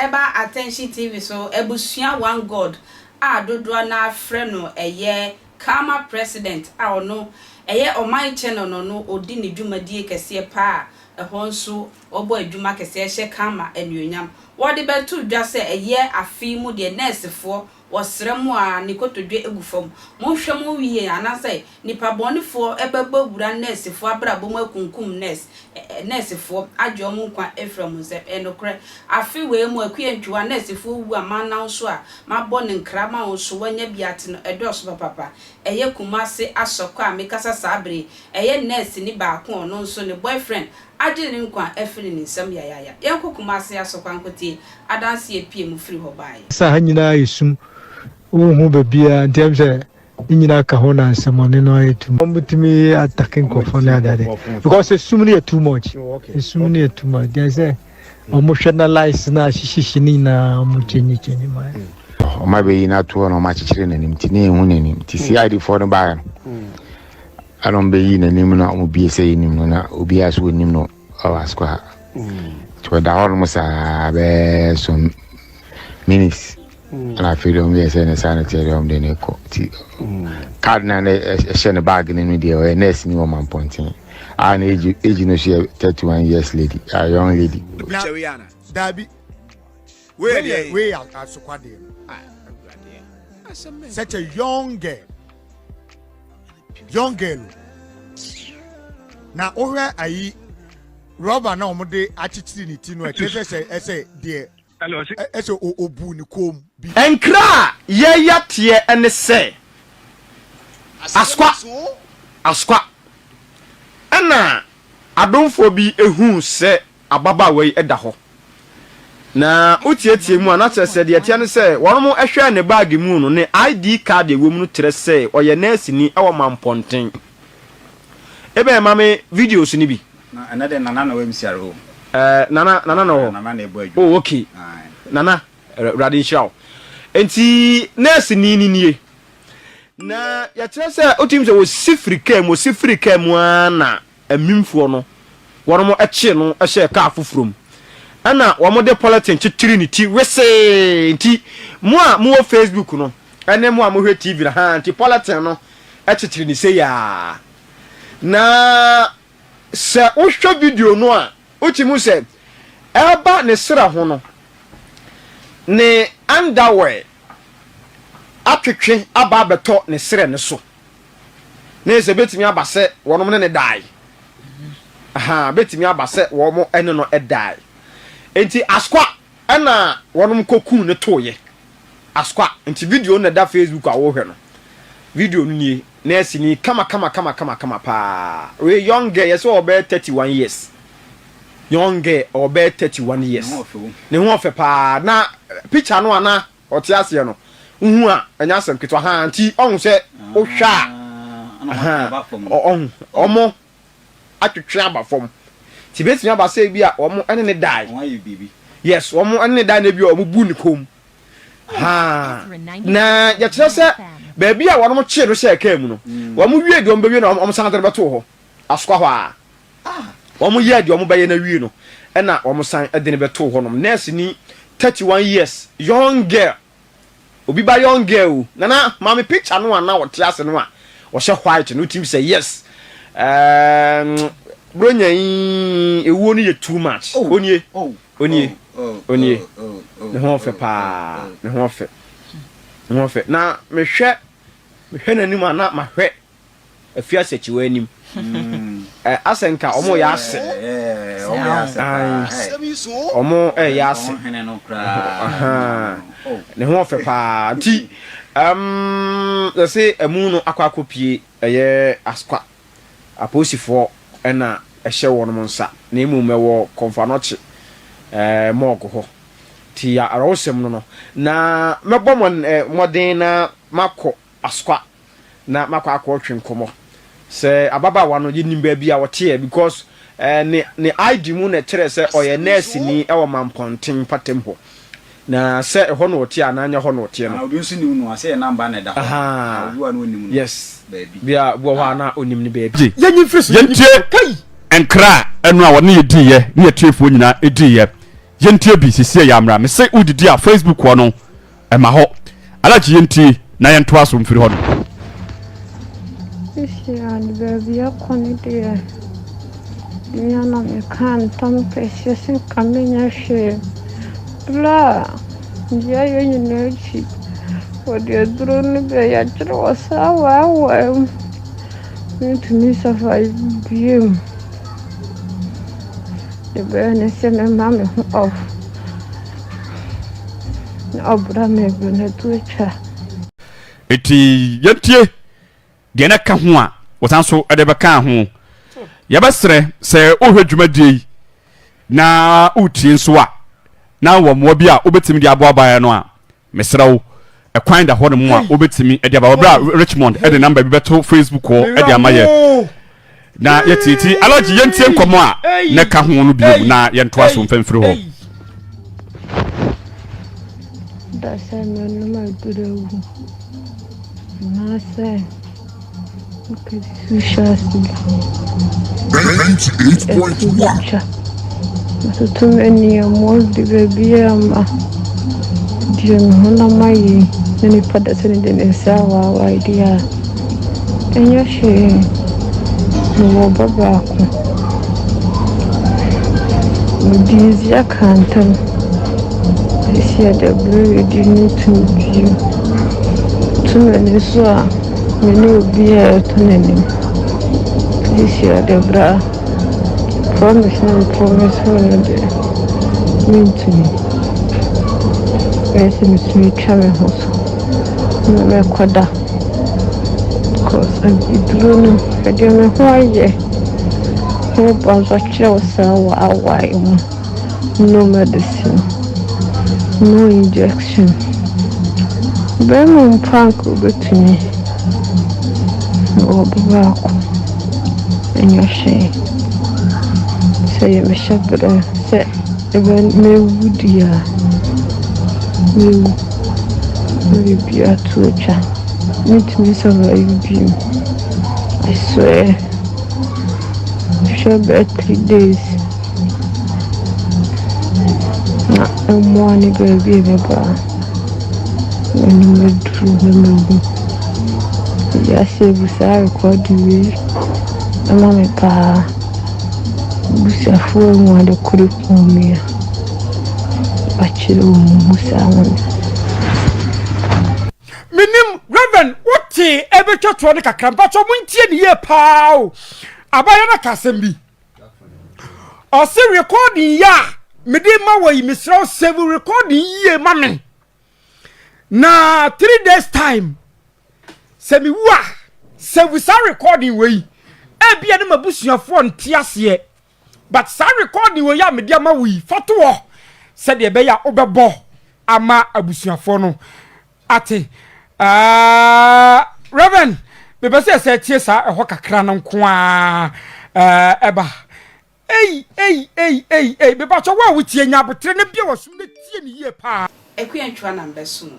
ɛba Attention TV so, abusua One God a dodoɔ no ara frɛ no ɛyɛ Karma President a ɔno ɛyɛ Ɔman Channel no no ɔdi ne dwumadie kɛseɛ paa a ɛhɔ nso ɔbɔ adwuma kɛseɛ hyɛ Karma anuonyam. Wɔde bɛto dwa sɛ ɛyɛ afe yi mu deɛ nɛɛsefoɔ Wɔsrɛ mo a, ne kotodwe gu fam. Monhwɛ mo yie anaasɛ nnipa bɔnefoɔ bɛbɔ awura nɛɛsefoɔ abrabɔ mu akunkum nɛɛse, nɛɛsefoɔ agye wɔn nkwa afiri wɔn nsam. Ɛyɛ nokorɛ. Afe wei mu Akua Ntwiwa nɛɛsefoɔ wu a manna wo so a mabɔ no nkra ma wo nso woanya bi ate no, ɛdɔɔso papapa. Ɛyɛ Kumase Asɔkɔ a mekasa saa bere yi, ɛyɛ nɛɛseni baako a ɔno nso ne boyfriend agye ne nkwa afiri ne nsam yayaaya. Yɛnkɔ Kumase Asɔkwa nkotie adanse a epie mu firi hɔ baeɛ. Sɛ ha nyinaa yɛ sum, wonhu baabiara nti ɛm sɛ ne nyinaa ka ho na nsɛmɔne no ayɛ too much. Wɔtumi atake nkurɔfoɔ ne adeade because esum no yɛ too much, esum no yɛ too much deɛ sɛ wɔhwɛ na lights no ahyehyehye ne nyinaa wɔn kyɛnyi kyɛnyi ma yɛ. Wɔn abɛyi no ato hɔ na wɔn akyekyere n'anim nti ne yɛnhu n'anim nti CID foɔ no baeɛ no ɛna wɔn bɛyi n'anim na wɔn bie sɛ yɛnim no na obiara so wɔnim no ɔwɔ asokɔ ha nti ɔda hɔ nom saa bɛɛ some minutes ɛna afei deɛ wɔn yɛ sɛ ne saa ne teɛ deɛ wɔn de ne kɔ nti card na ne ɛhyɛ ne bag ne mu deɛ ɔyɛ nurse ni wɔ mampɔnten a na age age no so yɛ 31 years lady a young lady. Daabi. Wei yɛ wei yɛ asokwa deɛ no. Such a young girl. Young girl. Na wohwɛ ayi rɔba na wɔn de akyekyere ne ti no ɛkyerɛ sɛ ɛsɛ deɛ ɛsɛ obu ne kɔn mu bi. Nkra a yɛya teɛ ne sɛ, Asqua, Asqua, ɛna adomfoɔ bi huu sɛ ababaawa yi da hɔ. Na wotiatia mu a, na kyerɛ sɛ deɛ ɛteɛ ne sɛ wɔn hwɛɛ ne baage mu no, ne ID card a ɛwɔ mu no kyerɛ sɛ ɔyɛ nɛɛseni wɔ Mampɔnten. Ebɛn ma me videos no bi. Na ɛnɛ de Nana na wɔ MCR hɔ. Ɛɛ Nana Nana na wɔ hɔ. Nana na ɛbɔ adwuma. Oh okay. Nana Awurade nhyira wo. Nti nɛɛseni no nie. Na yɛkyerɛ sɛ wotumi sɛ wɔsi firi kaa mu, wɔsi firi kaa mu ara na Amimfoɔ no, wɔnom kyee no hyɛɛ kaa foforɔ mu, ɛna wɔn de polythene kyekyeree ne ti wesee, nti mo a mowɔ Facebook no, ɛne mo a mohwɛ TV no, haa, nti polythene no kyekyere ne sei aa. Na sɛ wohwɛ video no a, wotumi hu sɛ ɛreba ne serɛ ho no, ne underwear atwetwe aba abɛtɔ ne serɛ no so. Ne sɛ ebetumi aba sɛ wɔnom ne no dae. Ahaa, ebetumi aba sɛ wɔn ne no dae. Enti Asqua ɛna wɔnom kɔkuu no tooyɛ. Asqua, nti video no na ɛda Facebook a wohwɛ no. Video no nie, nurse ni kama kama kama kama kama paa. Wei young girl, yɛsɛ ɔbɛyɛ 31 years. Young girl, ɔbɛyɛ 31 years. Ne ho ɔfɛ paa. Na picture no a na Ɔte aseɛ no wohu a ɛnyɛ asɛm ketewa haa nti ɔhu sɛ wohwɛ a ahaa ɔhu ɔmo atwetwe aba fam nti betumi aba sɛ ebi a wɔn ɛne ne dae yes wɔn ɛne ne dae na ebi a wɔn bu ne kɔn mu haa na yɛkyerɛ sɛ baabi a wɔn kyee no hyɛɛ kaa mu no wɔn wie deɛ wɔn bɛwie na wɔn san de no bɛtoo hɔ asokwa hɔ a. Wɔyɛɛ deɛ wɔbɛyɛ no awie no, ɛna wɔsan de no bɛtoo hɔnom. Nurse ni, 31 years, young girl. Obi ba young girl o. Nana, ma me picture no a na ɔte ase no a ɔhyɛ white no, wotumi sɛ yes. Um, Bronya yi, ewuo no yɛ too much. Onie, onie, onie. Ne ho ɔfɛ paa, ne ho ɔfɛ, ne ho ɔfɛ. Na mehwɛ, mehwɛ n'anim a na mahwɛ afiase akyiwa anim. Ɛ asɛ nka wɔn reyɛ ase. Wɔn reyɛ ase. Ne ho ɔfɛ paa nti ɛm yɛse ɛmu no akɔ akɔpie ɛyɛ askwa apolisifoɔ ɛna ɛhyɛ wɔn nsa na mmom ɛwɔ kɔnfanɔkye ɛɛ mɔɔgo hɔ nti awerɛhosɛm no no na mɛbɔ mmɔden na makɔ askwa na makɔ akɔtwe nkɔmmɔ sɛ ababaawa no yɛnim baabi a ɔteɛ because eh, ne ne ID mu na ɛkyerɛ sɛ ɔyɛ nɛɛseni wɔ Mampɔnten mpatam hɔ na sɛ ɛhɔ na ɔteɛ anaa nyɛ hɔ na ɔteɛ no. Anaa obi nso nim no a, sɛ yɛ number na ɛda hɔ a, obi wɔ hɔ a na ɔnim no yes baabi. Bia obi wɔ hɔ a na ɔnim no baabi. Yɛntie nkra a ɛno a wɔne yɛ diiɛ ne yɛtiefoɔ nyinaa diiɛ. Yɛntie bi sesie yɛ amra. Mese wodidi a Facebook hɔ no ɛma hɔ. Alhaji yɛntie na yɛntoa so mfiri hɔ nom. Seesei de baabi akɔ no deɛ, me ara na mekaa ntam kɛseɛ sɛ nka menyɛ hwee. Berɛ a deɛ ayɛ nyinaa akyi, wɔde aduro no bɛyɛ akyerɛ wɔ saa waawaa mu. Mentumi survive bio. Deɛ ɛbɛyɛ ne sɛ mɛma me ho off na ɔbra me bɛ no to atwa. Enti yɛntie deɛ na ɛka ho a wɔsan so de bɛkaa ho. Yɛbɛsrɛ sɛ wohwɛ dwumadie yi na wotie nso a na wɔ mmoa bi a wobɛtumi de aboa baeɛ no a, mesrɛ wo, ɛkwan da hɔ nom a wobɛtumi de aba. Wɔberɛ a Richmond de namba bi bɛto Facebook hɔ de ama yɛ na yɛtieti. Alhaji, yɛntie nkɔmmɔ a na ɛka ho no biom na yɛntoa so mfa mfiri hɔ. Da sɛ mɛnom aduru awu anaasɛ mekɛdi so hyɛ ase bi. Ɛto betwa. Matoto m'aniammɔ de baabi ama deɛ me honam ayɛ yi na nipa da sɛ ne de ne nsa awaawae deɛ a, ɛnyɛ hwee. Mewɔ ba baako. Mede dzi aka ntam. Sisi a dɛ ber redi no tum bio. To m'ani so a, menye obiara reto n'enyim. Sisi a dɛ bra promise na me promise wo no de, menntumi. Ɔyɛ sɛ metumi twa me ho so na mekɔda. Cause abibiduro no, hwɛ deɛ me ho ayɛ. Ho ba nso akyerɛ wo saa waawae mu. No medicine, no injection. Bɛrima mpo anka obetumi na ɔba baako ɛnyɛ hwee. Sɛ yɛ me hyɛ berɛ sɛ ɛbɛ mɛwu di a mɛwu na biribiara to atwa. Mentumi survive bio. I swear. Hwɛ bɛyɛ 3 days. Na mmoa ne baabi a ɛbɛba a, m'anim aduru na mawu. Wiase abu saa rekɔɔdo wei ama me paa. Abusuafoɔ ahu ade koro kum me a, wakyerɛ wɔn mu saa ama me. Menim Reverend wote ɛbɛtwa toɔ no kakra mpakyɛ montie ne yie paa o abayɛ no ka asɛm bi ɔse recording yi a mede ma wɔ yi mesrɛ wo save recording yie ma me na 3 days time sɛ mewu a save saa recording wɔ yi ebia ne mabusuafoɔ nte aseɛ but saa recording wɔ yi a mede ama wo yi fa to hɔ sɛdeɛ ɛbɛyɛ a wobɛbɔ ama abusuafoɔ no ate. Reverend mepɛ sɛ sɛ tie saa ɛhɔ kakra no nko ara ɛba. Ei ei ei ei ei mepakyɛ wo a wotie nya abotere na bia wasum na tie ne yie paa. Akua Antwa na mbɛsom.